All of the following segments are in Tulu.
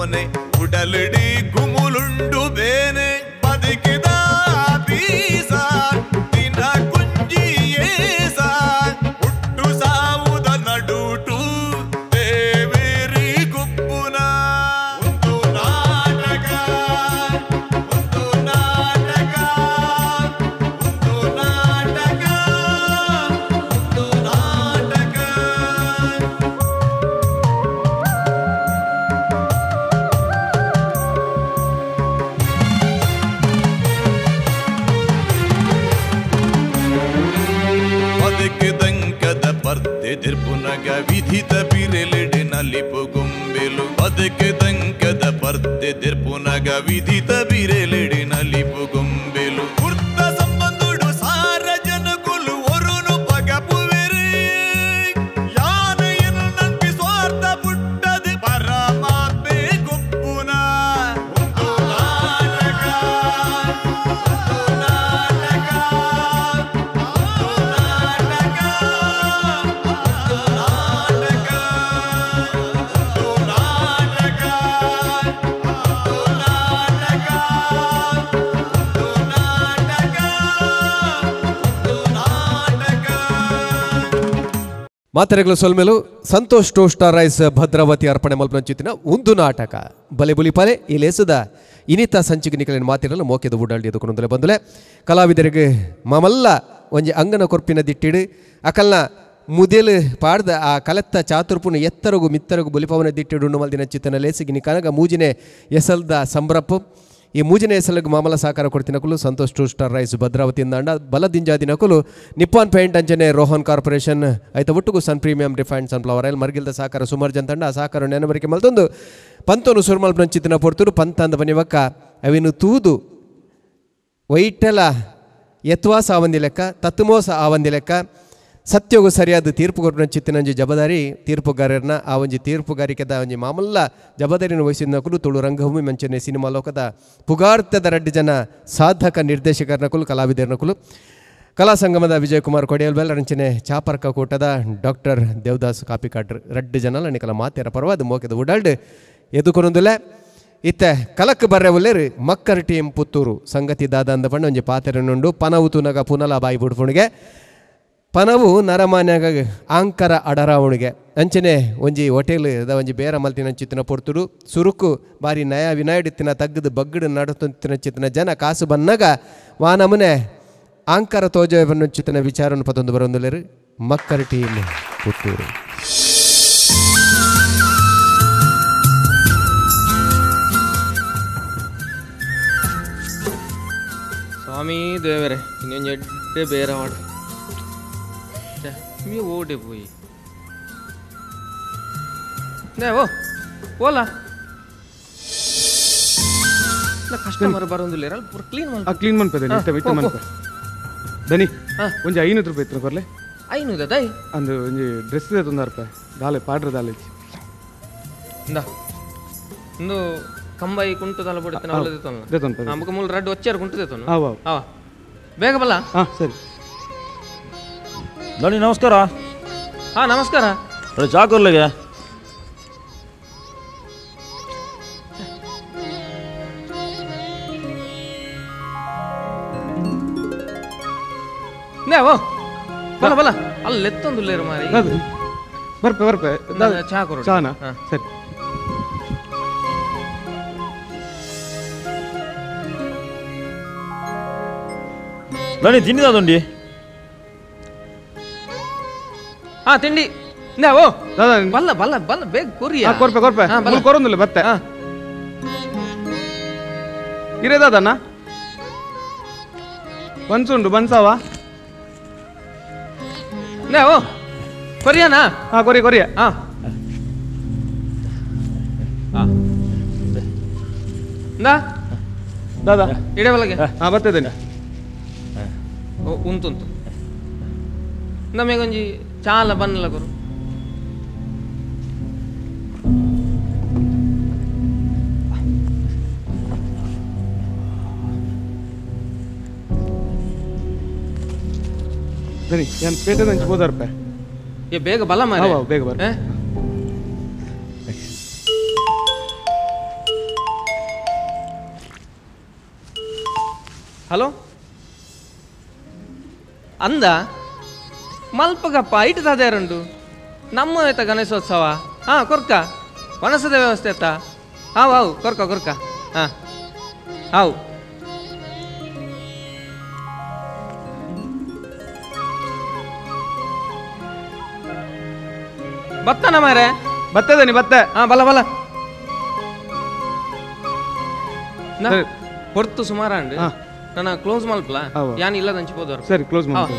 ಮೋನೆ ಉಡಲಿಡಿ ಗುಮುಲುಂಡು ಬೇನೆ ಬದುಕಿದ ಬೀಸ ದಿನ ಕುಂಜಿ ಏಸ ಹುಟ್ಟು ಸಾವುದ ನಡುಟು ದೇವೇರಿ ಗುಪ್ಪುನ ಒಂದು ನಾಟಕ ಒಂದು ನಾಟಕ ಒಂದು ನಾಟಕ ಒಂದು ನಾಟಕ. ಬದುಕಿದಂಕದ ಪರ್ದೆದಿರ್ಪುನಗ ವಿಧಿತ ಬಿರೆಲಿಡಿ ನಲಿಪು ಗೊಂಬೆಲು ಬದುಕಿದಂಕದ ಪರ್ದೆದಿರ್ಪುನಗ ವಿಧಿತ ಬಿರೆಲಿಡಿ ನಲಿಪು ಗೊಂಬೆಲು ಕುರ್ತ ಸಂಬಂಧುಡು ಸಾರ ಜನಕುಲು ಒರುನು ಪಗಪುವೆರೆ ಯಾನೆಯನ್ನು ನಂಬಿ ಸ್ವಾರ್ಥ ಪುಟ್ಟದು ಪರಮಾತ್ಮೆ ಗುಪ್ಪುನ ಒಂದು ನಾಟಕ ಒಂದು ನಾಟಕ ಒಂದು ನಾಟಕ ಒಂದು ನಾಟಕ ಒಂದು ನಾಟಕ ಒಂದು ನಾಟಕ ಒಂದು ನಾಟಕ. ಮಾತೆರೆಗಳು ಸೊಲ್ಮೆಲು ಸಂತೋಷ್ ಟೋಸ್ಟಾ ರೈಸ್ ಭದ್ರಾವತಿ ಅರ್ಪಣೆ ಮಲ್ಪನಂಚಿತ್ತಿನ ಒಂದು ನಾಟಕ ಬಲೆ ಬುಲಿಪಾಲೆ ಈ ಲೇಸದ ಇನಿತ ಸಂಚಿಕೆ ನಿಕಲಿನ ಮಾತಿರಲು ಮೋಕೆದ ಉಡಾಳಿ ಎದುಕೊಂಡಲೆ ಬಂದುಲೆ ಕಲಾವಿದರಿಗೆ ಮಮಲ್ಲ ಒಂಜಿ ಅಂಗನ ಕೊರ್ಪಿನ ದಿಟ್ಟಿಡು ಅಕಲ್ನ ಮುದೆಲು ಪಾಡ್ದ ಆ ಕಲೆತ್ತ ಚಾತುರ್ಪುನ ಎತ್ತರಗು ಮಿತ್ತರಗು ಬಲಿಪವನ ದಿಟ್ಟಿಡು ಉಣ್ಣು ಮಲ್ದಿನ ಚಿತ್ತನ ಲೇಸಿಗೆ ನಿಕನಗ ಮೂಜಿನೆ ಎಸಲ್ದ ಸಂಬ್ರಪ್ಪು ಈ ಮೂಜಿನ ಎಸಲಿಗೆ ಮಾಮಲ ಸಹಕಾರ ಕೊಡ್ತಿನಕುಲು Santosh two star rice Bhadravati ಅಂಡ ಬಲದಿಂಜಾದಿನಕುಲು ನಿಪ್ಪಾನ್ ಪೇಂಟ್ ಅಂಚನೆ ರೋಹನ್ ಕಾರ್ಪೊರೇಷನ್ ಐತ ಒಟ್ಟುಗು Sun premium refined sunflower oil ಮರ್ಗಿಲ್ದ ಸಹಕಾರ ಸುಮಾರು ಜನ ತಂಡ ಆ ಸಹಕಾರ ನೆನಬರಿಕೆ ಮಲ್ತೊಂದು ಪಂತೋನು ಸುರ್ಮಲ್ ನಂಚಿತ್ತಿನ ಪೊರ್ತುಡು ಪಂತ ಅಂದ ಬನಿವಕ್ಕ ಅವಿನು ತೂದು ವೈಟಲ ಯತ್ವಾಸ ಆವಂದಿ ಲೆಕ್ಕ ತತ್ಮೋಸ ಆವಂದಿ ಲೆಕ್ಕ ಸತ್ಯಗೂ ಸರಿಯಾದ ತೀರ್ಪು ಕೊರ್ಪಿನ ಚಿತ್ತಿನಂಜಿ ಜಬದಾರಿ ತೀರ್ಪುಗಾರರನ್ನ ಆ ಒಂಜಿ ತೀರ್ಪುಗಾರಿಕೆದ ಒಂಜಿ ಮಾಮಲ್ಲ ಜಬದಾರಿನ ವಹಿಸಿದ ತುಳು ರಂಗಭೂಮಿ ಮಂಚನೆ ಸಿನಿಮಾ ಲೋಕದ ಪುಗಾರ್ತದ ರಡ್ಡು ಜನ ಸಾಧಕ ನಿರ್ದೇಶಕರನಕುಲು ಕಲಾವಿದರನಕುಲು ಕಲಾ ಸಂಗಮದ ವಿಜಯಕುಮಾರ್ ಕೊಡಿಯಲ್ಬೆಲ್ ರಂಚನೆ ಚಾಪರ್ಕ ಕೂಟದ ಡಾಕ್ಟರ್ ದೇವದಾಸ್ ಕಾಪಿಕಾಟ್ರ್ ರಡ್ಡು ಜನ ನಿಕಲ ಮಾತೆರ ಪರವಾದ ಮೋಕೆದ ಉಡಾಲ್ಡ್ ಎದುಕೊನೊಂದುಲೆ ಇತ್ತೆ ಕಲಕ್ ಬರ್ರೆ ಉಲ್ಲೇರು ಮಕ್ಕರ್ ಟೀಮ್ ಪುತ್ತೂರು ಸಂಗತಿ ದಾದ ಅಂದ ಪಂಡ ಒಂಜಿ ಪಾತೆರನುಂಡು ಪನವು ತುನಗ ಪುನಲ ಬಾಯಿ ಬುಡ್ಪುಣಿಗೆ ಪನವು ನರಮಾನ್ಯಾಗ ಆಂಕರ ಅಡರಾವಣಿಗೆ ಅಂಚನೆ ಒಂಜಿ ಹೋಟೆಲ್ the ಒಂಜಿ ಬೇರ ಮಲ್ತಿನ ಚಿತ್ತಿನ ಪೊರ್ತುಡು ಸುರುಕು ಬಾರಿ ನಯ ವಿನಯಡಿತ್ತಿನ ತಗ್ಗದು ಬಗ್ಗಡು ನಡತಿನ ಚಿತ್ತಿನ ಜನ ಕಾಸು ಬನ್ನಗ ವಾನಮನೆ ಆಂಕರ ತೋಜ ಚಿತ್ತಿನ ವಿಚಾರವನ್ನು ಪತೊಂದು ಬರೊಂದುಲೇರು ಮಕ್ಕರ್ ಟೀಮ್ ಪುತ್ತೂರು. ಸ್ವಾಮಿ ದೇವರೇ ಇನ್ನೊಂದು ಎಡ್ಡೆ ಬೇರೆ ಮಾಡು ಮೀ ಓಡೆ ಪೋಯಿ ಓ ಓಲಾ ಕಸ್ಟಮರ್ ಬರೋದಿಲ್ಲ ಪೂರ ಕ್ಲೀನ್ ಆ ಕ್ಲೀನ್ ಮನ್ಪೆ ದನಿ ಇತ್ತೆ ಇತ್ತೆ ಮನ್ಪೆ ದನಿ ಒಂಜಿ 500 ರೂಪಾಯಿ ಇತ್ತು ಕೊರ್ಲೆ 500 ದೈ ಅಂದು ಒಂಜಿ ಡ್ರೆಸ್ ಇದೆ ತೊಂದರೆ ರೂಪಾಯಿ ದಾಲೆ ಪಾಡ್ರ ದಾಲೆ ಇಂದ ಇಂದು ಕಂಬಾಯಿ ಕುಂಟು ದಾಲ ಬಡಿತನ ಒಳ್ಳೆದು ತೊಂದ ನಮಗ ಮೂಲ ರಡ್ಡು ಒಚ್ಚಾರ ಕುಂಟು ದೇತನು ಅವ ಬೇಗ ಬಲ್ಲ. ಹಾಂ ಸರಿ ದಣಿ ನಮಸ್ಕಾರ. ಹಾಂ ನಮಸ್ಕಾರ. ಚಾ ಕೊರ್ಲಿಗೆ ಓ ಬಲ ಬಲ ಅಲ್ಲಿ ಎತ್ತೊಂದು ಮಾರಿ ಬರ್ಪೆ ಬರ್ಪೆ ಚಾ ಕೊರು ಚಾನಾ ಸರಿ. ದಣಿ ತಿಂಡಿ ದುಂಡಿ. ಹಾ ತಿಂಡಿ ಓ ಬಲ್ಲ ಬಲ್ಲ ಬಲ್ಲ ಬೇಗ ಕೊರಿಯ ಕೊರ್ಪೆ ಕೊರ್ಪೆ ಕೊರೊಂದಿಲ್ಲ ಬತ್ತೆ ಇರೇ ದಾದಣ್ಣ ಬನ್ಸುಂಡು ಬನ್ಸಾವ ಓ ಕೊರಿಯಾನಾ. ಹಾ ಕೊರಿ ಕೊರಿಯ. ಹಾ ಇಂದಾ ದಾದಾ ಇಡೇ ಬಲಗೆ. ಹಾ ಬರ್ತೇನೆ. ಓ ಉಂಟುಂಟು ನಮಗೊಂಜಿ ಚಾಲ ಬನ್ನಲ ಗುರು. ಸರಿ ನಾನು ಪೇಟೆ ನಂಚಿ ಹೋದಾರಪ್ಪ. ಏ ಬೇಗ ಬಲ ಮಾರ ಬೇಗ ಬರ. Hello ಅಂದ ಮಲ್ಪಗಪ್ಪ ಐಟು ದಾದ್ಯಾರುಂಡು ನಮ್ಮ ಆಯ್ತಾ ಗಣೇಶೋತ್ಸವ. ಹಾಂ ಕೊರ್ಕ ವನಸದ ವ್ಯವಸ್ಥೆ ಆಯ್ತಾ? ಹಾಂ ಹಾವು ಕೊರ್ಕ ಕೊರ್ಕ. ಹಾಂ ಹಾವು ಬತ್ತನ ಮಾರೆ? ಬತ್ತದನಿ ಬತ್ತ. ಹಾಂ ಬಲ ಬಲ ಹೊರ್ತು ಸುಮಾರು ಅಂಡ್ ನನ್ನ ಕ್ಲೋಸ್ ಮಲ್ಪಲ ಯಾನ್ ಇಲ್ಲ ಹಂಚ್ಬೋದು. ಸರಿ ಕ್ಲೋಸ್ ಮಾಡಿ.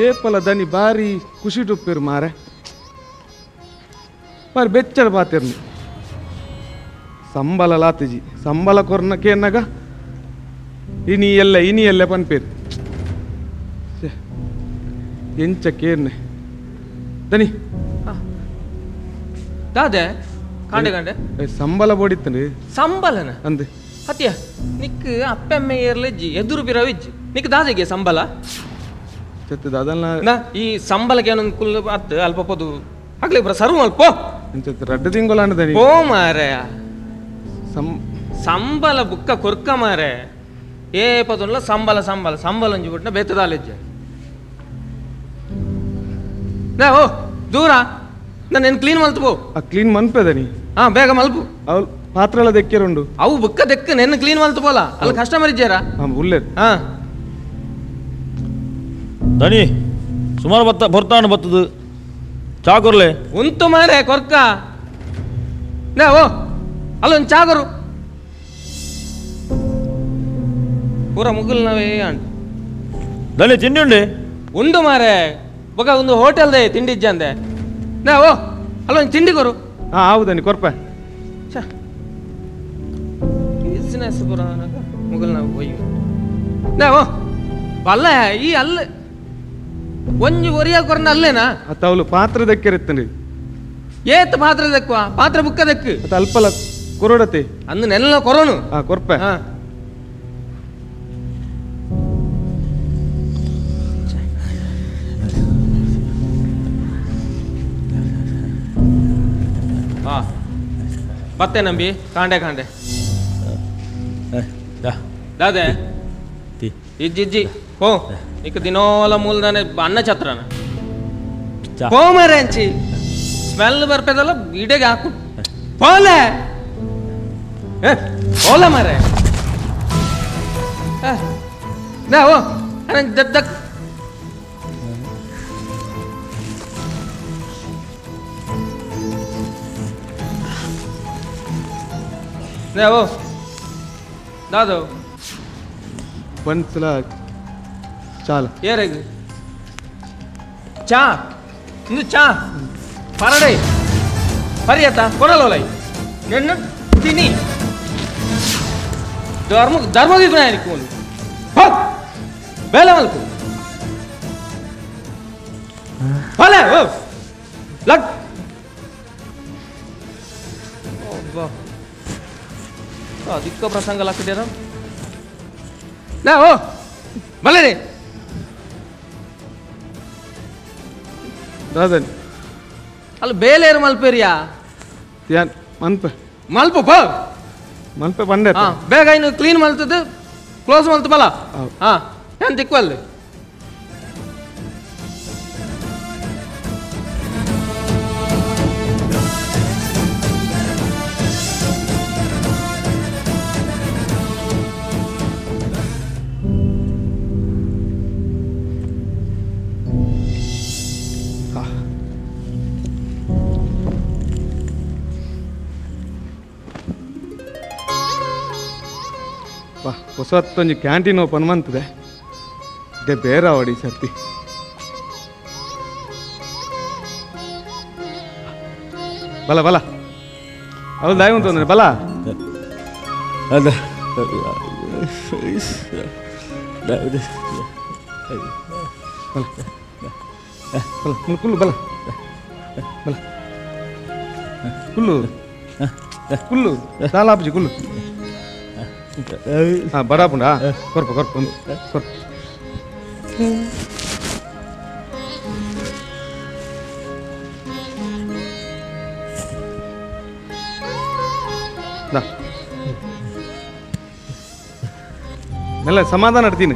ಏಪಲ ದನಿ ಬಾರಿ ಖುಷಿ ಟುಪ್ಪಿರು ಮಾರೆ, ಬಾರಿ ಬೆಚ್ಚರ ಬಾತಿರ್ನಿ. ಸಂಬಳ ಲಾತಿಜಿ ಸಂಬಳ ಕೊರ್ನ ಕೇನ್ನಗ ಇನಿ ಎಲ್ಲ ಇನಿ ಎಲ್ಲ ಪನ್ಪೇರು ಎಂಚ ಕೇರ್ನೆ ದನಿ ದಾದೆ ಕಾಂಡೆ ಕಾಂಡೆ ಸಂಬಳ ಬೋಡಿತ್ತನೆ ಸಂಬಳನ ಅಂದೆ ಹತಿಯ ನಿಕ್ ಅಪ್ಪೆಮ್ಮೆ ಏರ್ಲೆಜ್ಜಿ ಎದುರು ಬಿರವಿಜ್ಜಿ ನಿಕ್ ದಾದೆಗೆ ಸಂಬಳ ದಾದಲ್ನ ಈ ಸಂಬಳಕ್ಕೆ ಏನೊಂದು ಕುಲ್ ಅತ್ತು ಅಲ್ಪ ಪೋದು ಆಗ್ಲಿ ಬ್ರ ಸರ್ವ್ ಅಲ್ಪ ರಡ್ಡು ತಿಂಗಳು ಅಂದನಿ ಓ ಮಾರೆ ಸಂಬಳ ಬುಕ್ಕ ಕೊರ್ಕ ಮಾರೆ ಏ ಪದಲ್ಲ ಸಂಬಳ ಸಂಬಳ ಸಂಬಳ ಒಂಜಿ ಬಿಟ್ನ ಬೇತದಾಲೆಜ್ಜೆ ಓ ದೂರ ನಾನು ಏನು ಕ್ಲೀನ್ ಮಲ್ತು ಪೋ. ಕ್ಲೀನ್ ಮನ್ಪದನಿ. ಹಾ ಬೇಗ ಮಲ್ಪು. ಅವು ಪಾತ್ರ ಎಲ್ಲ ದೆಕ್ಕಿರುಂಡು ಅವು ಬುಕ್ಕ ದೆಕ್ಕ ನೆನ್ನ ಕ್ಲೀನ್ ಮಲ್ತು ಪೋಲ ಅಲ್ಲಿ ಕಸ್ಟಮರ್ ಇದ್ದಾರಾ? ಉಲ್ಲೇರು. ಹಾ ದಣಿ ಸುಮಾರು ಬತ್ತ ಬರ್ತಾನು ಬತ್ತದು ಚಾ ಕೊರ್ಲೆ ಉಂತು ಮಾರೆ ಕೊರ್ಕ ನಾ ಓ ಅಲ್ಲೊಂದು ಚಾ ಕೊರು ಪೂರ ಮುಗುಲ್ ನಾವೇ ಅಂಟು. ದಣಿ ತಿಂಡಿ ಉಂಡೆ? ಉಂಡು ಮಾರೆ ಬೊಕ ಒಂದು ಹೋಟೆಲ್ದೆ ತಿಂಡಿ ಇಜ್ಜಂದೆ ನಾ ಓ ಅಲ್ಲೊಂದು ತಿಂಡಿ ಕೊರು. ಹಾಂ ಹೌದನಿ ಕೊರ್ಪ. ಚಾ ಬಿಸ್ನೆಸ್ ಪೂರ ಮುಗುಲ್ ನಾವು ಒಯ್ಯು ನಾ ಓ ಅಲ್ಲ ಈ ಅಲ್ಲ ಒಂಜಿ ಒರಿಯ ಕೊರ್ನ ಅಲ್ಲೇನಾ? ಅತ್ತ ಅವಳು ಪಾತ್ರ ದಕ್ಕಿರುತ್ತನೆ. ಏತ್ ಪಾತ್ರ ದಕ್ಕುವ ಪಾತ್ರ ಬುಕ್ಕ ದಕ್ಕು ಅತ್ತ ಅಲ್ಪಲ ಕೊರಡತೆ ಅಂದು ನೆಲ್ಲ ಕೊರೋನು. ಹಾ ಕೊರ್ಪ. ಹಾ ಹಾ ಬತ್ತೆ ನಂಬಿ ಕಾಂಡೆ ಕಾಂಡೆ ದಾದೆ ಇಜ್ಜಿ ಇಜ್ಜಿ ಹೋ ಇಕ್ಕ ದಿನೋಲ ಮೂಲದಾನೆ ಅನ್ನ ಛತ್ರನ ಪೋ ಮಾರೆ ಅಂಚಿ ಸ್ಮೆಲ್ ಬರ್ಪೇದಲ್ಲ ಇಡೆಗೆ ಹಾಕು ಪೋಲೆ ಪೋಲ ಮಾರೆ ನಾ ಓ ದಕ್ ನಾ ಓ ದಾದೋ ಒಂದ್ಸಲ ಚಾಲ ಏರೆಗ್ ಚಾ ಇಂದು ಚಾ ಪರಡೈ ಪರಿಯತ್ತ ಕೊಡಲೋಲೈ ನೆನ್ನ ತಿನಿ ಧರ್ಮ ಧರ್ಮದಿದ್ನ ಕೂನು ಹೋಗ್ ಬೇಲೆ ಮಲ್ಕು ಹೊಲೆ ಓ ಲಗ್ ಅದಿಕ್ಕ ಪ್ರಸಂಗ ಲಕ್ಕಡ್ಯಾರ ನಾ ಓ ಬಲ್ಲೆ ರೇ ದಾದನ್ ಅಲ್ಲಿ ಬೇಲೇರು ಮಲ್ಪೇರಿಯಾ? ಯಾನ್ ಮನ್ಪೆ ಮಲ್ಪ ಪೋ ಮನ್ಪೆ ಬಂಡೆ. ಹಾಂ ಬೇಗ ಇನ್ನು ಕ್ಲೀನ್ ಮಲ್ತದ್ದು ಕ್ಲೋಸ್ ಮಲ್ತು ಬಲ. ಹಾಂ ಏನು ತಿಕ್ವಲ್ಲಿ ಹೊಸತ್ತೊಂಜಿ ಕ್ಯಾಂಟೀನ್ ಓಪನ್ ಮಂತದೆ ದೆ ಬೇರೆ ಅವಡಿ ಸರ್ತಿ. ಬಲ ಬಲ ಹೌದು ದಾಯ ಉಂಟು ಬಲ ಅದ ಬಲ ಬಲ ಕುಲ್ಲು ಬಲ ಬಲ ಕುಲ್ಲು ಕುಲ್ಲು ದಾಲಾಪುಜಿ ಕುಲ್ಲು. ಹಾಂ ಬಡಾಪುಂಡ ಕೊರ್ಪ ಕೊರ್ಪ ಕೊರ್ಪ. ಮೆಲ್ಲ ಸಮಾಧಾನ ಆಡ್ತೀನಿ.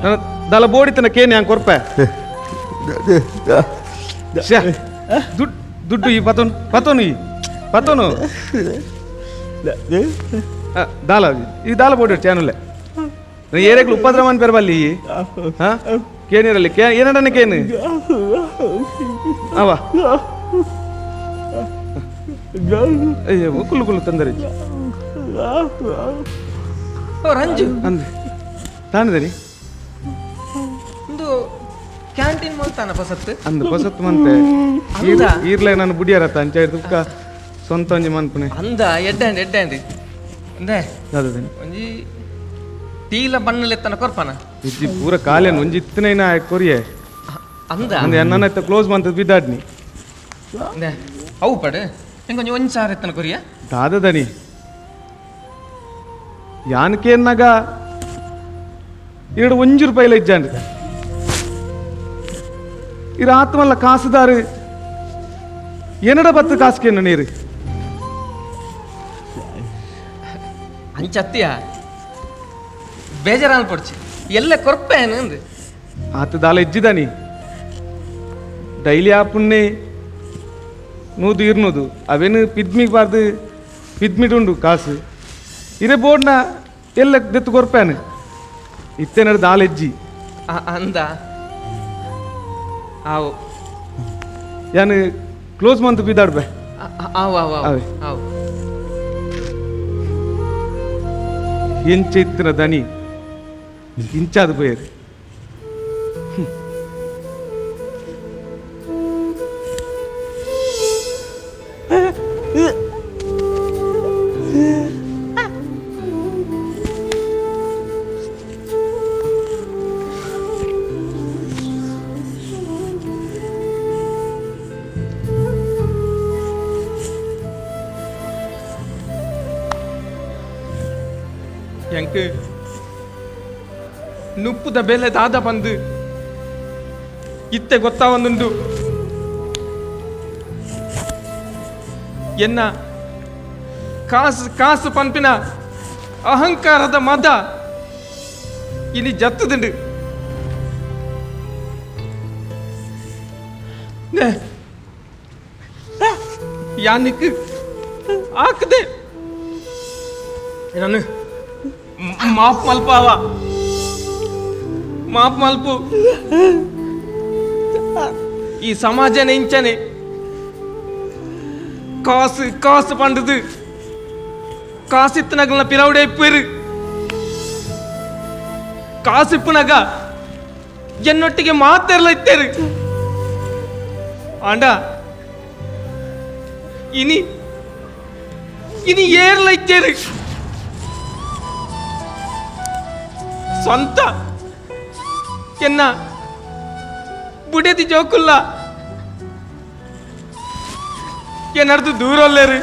ನಾನು ದಾಲ ಬೋಡಿತನ ಕೇನಿ ಹಂಗೆ ಕೊರ್ಪೆ. ದುಡ್ಡು ದುಡ್ಡು ಈ ಪತೋನು ಪತೋನು ಈ ಪತೋನು ದಾಲ ಈ ದಾಲ ಬೋಡಿ ಚಾನಲ್ಲೇ ಏರೇಗ್ಲು ಉಪದ್ರವನ್ ಪೆರಬಲ್ಲಿ. ಹಾಂ ಕೇನಿರಲಿ ಕೇ ಏನಡನೆ ಕೇನು ಅವ ಅಯ್ಯೋ ಕುಲ್ಲು ಕುಲ್ಲು ತಂದರೆ. ಓ ರಂಜು ಅಂದೆ ತಾನದರಿ ಒಂದು ಕ್ಯಾಂಟೀನ್ ಮಂತಾನ ಬಸತ್ತು ಅಂದ ಬಸತ್ತು ಮಂತೆ ಈರ್ಲೆ ನಾನು ಬುಡಿಯಾರತ್ತ ಅಂಚ ತುಕ್ಕ ಸ್ವಂತ ಒಂಜಿ ಮನ್ಪುನೆ ಅಂದ ಎಡ್ಡಂಡಿ ಎಡ್ಡಂಡಿ ಅಂದೆ ಒಂಜಿ ಟೀಲ ಬಣ್ಣಲೆತ್ತನ ಕೊರ್ಪನ ಇಜ್ಜಿ ಪೂರ ಕಾಲೇನು ಒಂಜಿ ಇತ್ತನೇನ ಕೊರಿಯೆ ಅಂದ ಅಂದ ಎನ್ನನ ಕ್ಲೋಸ್ ಮಂತದ ಬಿದ್ದಾಡ್ನಿ ಅಂದೆ ಅವು ಪಡೆ ಹೆಂಗೊಂಜಿ ಒಂಜಿ ಸಾರ ಎತ್ತನ ಕೊರಿಯ ದಾದದನಿ ಯಾನಕೇನ್ನಾಗ ಎರಡು ಒಂಜು ರೂಪಾಯಿಲ ಇಜ್ಜಾಂಡ್ ಇರ ಆತ್ಮಲ್ಲ ಕಾಸುದಾರು ಏನಡ ಬತ್ತು ಕಾಸುಕೇನು ನೀರು ಅಂಚತ್ತಿಯ ಬೇಜಾರಾನ್ ಪಡ್ಚಿ ಎಲ್ಲ ಕೊರ್ಪೇನು ಅಂದು ಆತ ದಾಲ ಇಜ್ಜಿದಾನಿ ಡೈಲಿ ಆಪುಣ್ಣೆ ನೂದು ಇರ್ನೂದು ಅವೇನು ಪಿದ್ಮಿಗೆ ಬಾರ್ದು ಪಿದ್ಮಿಡುಂಡು ಕಾಸು ಇರೇ ಬೋರ್ಡ್ನ ಎಲ್ಲ ದೆತ್ತು ಕೊರ್ಪೇನು ಇತ್ತೇನಾರು ದಾಲ ಹೆಜ್ಜಿ ಅಂದ ಆವು ಯಾನು ಕ್ಲೋಸ್ ಮಂತ್ ಬಿದ್ದಾಡ್ಬೆ ಆವು ಆವು ಆವು ಆವು ಎಂಚ ಇತ್ತಿನ ದನಿ ಇಂಚಾದ ಪೋಯರು. ಎಂಕ್ ನುಪ್ಪುದ ಬೆಲೆ ದಾದ ಬಂದು ಇತ್ತೆ ಗೊತ್ತಾವೊಂದುಂಡು. ಎನ್ನ ಕಾಸು ಕಾಸು ಪಂಪಿನ ಅಹಂಕಾರದ ಮದ ಇನಿ ಜತ್ತುದುಂಡು. ಯಾನಿಕ್ ಆಕದೆ ನಾನು ಮಾಪ್ ಮಲ್ಪಾವ ಮಾಪ್ ಮಲ್ಪು. ಈ ಸಮಾಜನೇ ಇಂಚನೆ ಕಾಸು ಕಾಸು ಪಂಡದು ಕಾಸಿತ್ತನಗಲ್ನ ಪಿರೌಡೆ ಇಪ್ಪೇರು. ಕಾಸಿಪ್ಪುನಗ ಎನ್ನೊಟ್ಟಿಗೆ ಮಾತೆರ್ಲ ಇತ್ತೇರು. ಆಂಡ ಇನಿ ಇನಿ ಏರ್ಲ ಇತ್ತೇರು. ಸ್ವಂತ ಎನ್ನ ಬುಡದಿ ಜೋಕುಲ್ಲ ಏನರ್ದು ದೂರಲ್ಲೇರು.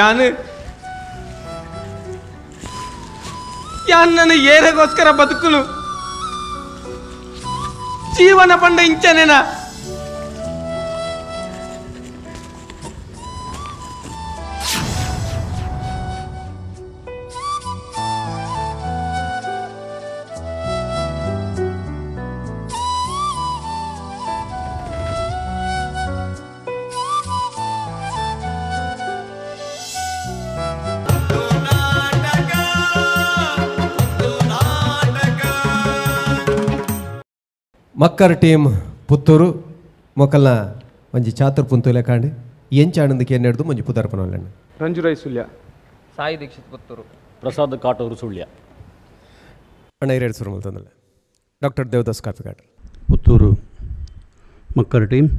ಯಾನು ಯಾನ್ ನನ್ನ ಏರೆಗೋಸ್ಕರ ಬದುಕಲು ಜೀವನ ಪಂಡ ಇಂಚನೇನಾ. ಮಕ್ಕರ್ ಟೀಮ್ ಪುತ್ತೂರು ಮೊಕಲ್ನ ಒಂಜಿ ಚಾತುರ್ ಪುಂತುಲೆ ಕಾಂಡಿ ಎಂಚಾಣಂದಕ್ಕೆ ಎನ್ನೆಡ್ದು ಮಂಜು ಪುದಾರ್ಪನೊಲ್ಲಣ್ಣ. ರಂಜುರೈ ಸುಳ್ಯ, ಸಾಯಿ ದೀಕ್ಷಿತ್ ಪುತ್ತೂರು, ಪ್ರಸಾದ್ ಕಾಟೂರು ಸುಳ್ಯ. ಅಣ್ಣ ಎರಡು ಸುರು ಮಲ್ತಂದಲ್ಲ. ಡಾಕ್ಟರ್ ದೇವದಾಸ್ ಕಾಪಿಕಾಟ್ ಪುತ್ತೂರು ಮಕ್ಕರ್ ಟೀಮ್.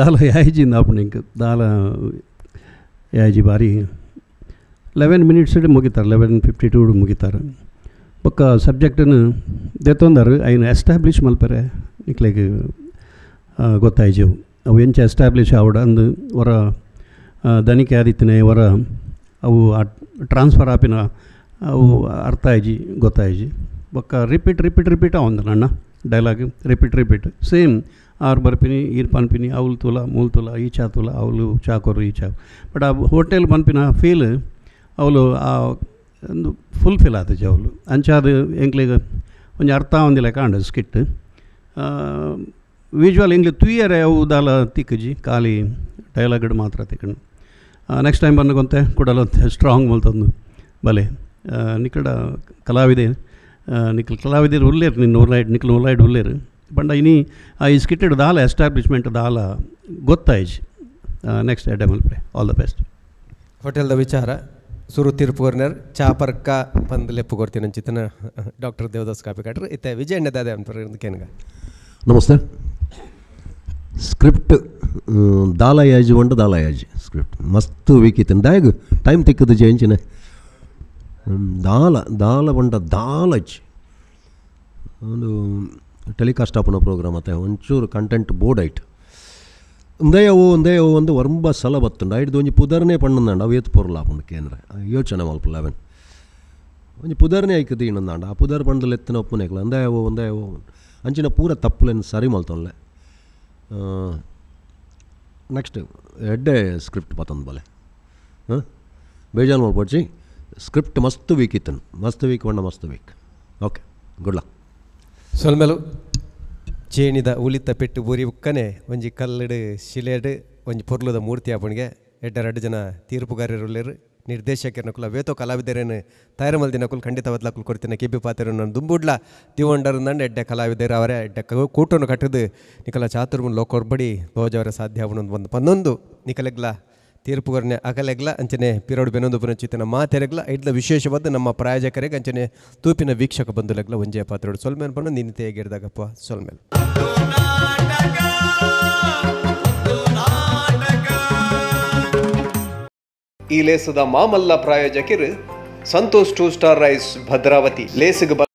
ದಾಲ ಯಾಯಿಜಿ ನಾಪುಣಿಂಕ್ ದಾಲ ಯಾಯಿಜಿ ಬಾರಿ 11 ಮಿನಿಟ್ಸ್ ಮುಗಿತಾರೆ 11:52 ಮುಗಿತಾರೆ ಬೊಕ್ಕ ಸಬ್ಜೆಕ್ಟನ್ನು ದೆತ್ತೊಂದಾರು ಐನ ಎಸ್ಟಾಬ್ಲಿಷ್ ಮಲ್ಪರೆ ನಿಕ್ಲೆಗ್ ಗೊತ್ತಾಯ್ಜವು ಅವು ಎಂಚ ಎಸ್ಟಾಬ್ಲಿಷ್ ಆವಡ ಅಂದು ಹೊರ ದನಿಕೆ ಆದಿತ್ತನೆ ಹೊರ ಅವು ಆ ಟ್ರಾನ್ಸ್ಫರ್ ಆಪಿನ ಅವು ಅರ್ಥ ಆಯ್ಜಿ ಗೊತ್ತಾಯ್ಜಿ ಬೊಕ್ಕ ರಿಪೀಟ್ ರಿಪೀಟ್ ರಿಪೀಟ್ ಆವಂದು ನನ್ನ ಡೈಲಾಗ್ ರಿಪೀಟ್ ರಿಪೀಟ್ ಸೇಮ್ ಆರು ಬರ್ಪಿನಿ ಈರ್ ಪನ್ಪಿನಿ ಅವ್ಲು ತೂಲ ಮೂಲು ತೂಲ ಈ ಚಾ ತೂಲ ಅವಳು ಚಾ ಕೊರು ಈ ಚಾ ಬಟ್ ಆ ಹೋಟೆಲ್ ಪನ್ಪಿನ ಫೀಲ್ ಅವಳು ಆ ಒಂದು ಫುಲ್ಫಿಲ್ ಆತಜಿ ಅವಳು ಅಂಚಾದ ಎಂಕ್ಲೆಗ್ ಒಂಜಿ ಅರ್ಥ ಆವಂದಿಲ್ಲ ಕಾಂಡ ಸ್ಕಿಟ್ ವಿಜುವಲ್ ಎಂಕ್ಲೆ ತೂಯರೆ ಅವು ದಾಲ ತಿಕ್ಕಜಿ ಖಾಲಿ ಡೈಲಾಗ್ ಮಾತ್ರ ತಿಕ್ಕಂಡು ನೆಕ್ಸ್ಟ್ ಟೈಮ್ ಬಂದಗೊಂತೆ ಕುಡಲಂತೆ ಸ್ಟ್ರಾಂಗ್ ಮಲ್ತೊಂದು ಬಲೆ ನಿಕಡ ಕಲಾವಿದೆ ನಿಖಲ್ ಕಲಾವಿದರು ಉಲ್ಲೇರು ನಿನ್ನ ಉರ್ಲೈಡ್ ನಿಖಲ್ ಉರ್ಲೈಡ್ ಉಲ್ಲೇರು ಪಂಡ ಇನಿ ಆ ಈ ಸ್ಕಿಟ್ಟೆಡ್ ದಾಲ ಎಸ್ಟಾಬ್ಲಿಷ್ಮೆಂಟ್ ದಾಲ ಗೊತ್ತಾಯ್ಜಿ ನೆಕ್ಸ್ಟ್ ಎಡ್ಡೆ ಮಲ್ಪೆ ಆಲ್ the best. ಹೋಟೆಲ್ದ ವಿಚಾರ ಸುರು ತೀರ್ಪು ಚಾಪರ್ಕ ಬಂದು ಲೆಪ್ಪು ಕೊಡ್ತೀನಿ ಅಂಚಿತನ ಡಾಕ್ಟರ್ ದೇವದಾಸ್ ಕಾಪಿ ಕಾಟ್ರು ಇತ್ತೆ ವಿಜಯಣ್ಣ ದಾದೆ ಅಂತ. ನಮಸ್ತೆ. ಸ್ಕ್ರಿಪ್ಟ್ ದಾಲಯಾಜಿ ಒಂಡು ದಾಲಯಾಜಿ ಸ್ಕ್ರಿಪ್ಟ್ ಮಸ್ತ್ ವೀಕ್ ಇತ್ತು ದಾಯಗ್ ಟೈಮ್ ತಿಕ್ಕದು ಜೇಂಚಿನ ದಾಲ ದಾಲ ಬಂಡ ದಾಲಜ್ ಒಂದು ಟೆಲಿಕಾಸ್ಟ್ ಆಪನ ಪ್ರೋಗ್ರಾಮ್ ಅತ್ತೆ ಒಂಚೂರು ಕಂಟೆಂಟ್ ಬೋರ್ಡ್ ಐಟ್ ಒಂದೇ ಅವು ಒಂದು ಒಂಬ ಸಲ ಬತ್ತುಂಡು ಐಡ್ದು ಒಂಜಿ ಪುದರ್ನೇ ಪಣ್ಣಂದಾಂಡ ಅವು ಏತ್ ಪೊರ್ಲ ಆಪುಂಡು ಕೇಂದ್ರ ಯೋಚನೆ ಮಲ್ಪಲ್ಲ ಅವನ್ ಒಂಜಿ ಪುದರ್ನೇ ಐಕ್ ದೀಣಂದಾಂಡ ಆ ಪುದರ್ ಪಂಡಲ್ ಎತ್ತಿನ ಒಪ್ಪುನೇಕ್ಲ ಒಂದೇ ಅವು ಅಂಚಿನ ಪೂರ ತಪ್ಪುಲೆನ್ ಸರಿ ಮಲ್ತೊನ್ಲೆ. ನೆಕ್ಸ್ಟ್ ಎಡ್ಡೆ ಸ್ಕ್ರಿಪ್ಟ್ ಪತ್ತೊಂದು ಬಲೆ ಹಾಂ ಬೇಜಾನ್ ಮಲ್ಪೊಡ್ಚಿ ಸ್ಕ್ರಿಪ್ಟ್ ಮಸ್ತ್ ವೀಕ್ ಇತ್ತನು ಮಸ್ತ್ ವೀಕ್ ಬಣ್ಣ ಮಸ್ತ್ ವೀಕ್. Okay good luck. ಸೊಲ್ಮೆಲು ಚೇಣಿದ ಉಳಿತ ಪೆಟ್ಟು ಬೂರಿ ಉಕ್ಕನೆ ಒಂಜಿ ಕಲ್ಲಡು ಶಿಲೆಡು ಒಂಜಿ ಪೊರ್ಲುದ ಮೂರ್ತಿ ಆಪಣಿಗೆ ಎಡ್ಡ ರಡ್ಡು ಜನ ತೀರ್ಪುಗಾರರುಲ್ಲೇರು ನಿರ್ದೇಶಕರನಕುಲ ವೇತೋ ಕಲಾವಿದರೇನು ತಯಾರು ಮಲ್ದಿನಕುಲು ಖಂಡಿತ ಬದಲಾಕುಲು ಕೊಡ್ತೀನಿ ಕೆಬ್ಬಿ ಪಾತೆರನ್ನು ದುಂಬುಡ್ಲ ದಿವಂಡರಂದಂಡು ಎಡ್ಡೆ ಕಲಾವಿದರು ಅವರೇ ಎಡ್ಡೆ ಕೂಟನ್ನು ಕಟ್ಟದು ನಿಕಲ ಚಾತುರ್ಮನ್ ಲೋಕೊರ್ಬಡಿ ತೋಜವರ ಸಾಧ್ಯ ಅವನೊಂದು ಒಂದು ಪನ್ನೊಂದು ನಿಕಲೆಗ್ಲ ತೀರ್ಪುಗರ್ನೆ ಅಕಲೆಗ್ಲ ಅಂಚನೆ ಪಿರೋಡು ಬೆನೊಂದು ಪುನಚಿತನ ಮಾತೆರೆಗ್ಲ ಇಡ್ಲ ವಿಶೇಷವಾದ ನಮ್ಮ ಪ್ರಾಯೋಜಕರಿಗೆ ಅಂಚನೆ ತೂಪಿನ ವೀಕ್ಷಕ ಬಂಧುಲೆಗ್ಲ ಒಂಜೇ ಪಾತ್ರೋಡು ಸೊಲ್ಮೇಲ್ ಪಣ್ಣು ನಿನ್ನ ಹೇಗಿರ್ದಾಗಪ್ಪ ಸೊಲ್ಮೇಲ್. ಈ ಲೇಸದ ಮಾಮಲ್ಲ ಪ್ರಾಯೋಜಕರು ಸಂತೋಷ್ 2 ಸ್ಟಾರ್ ರೈಸ್ ಭದ್ರಾವತಿ ಲೇಸಿಗೆ.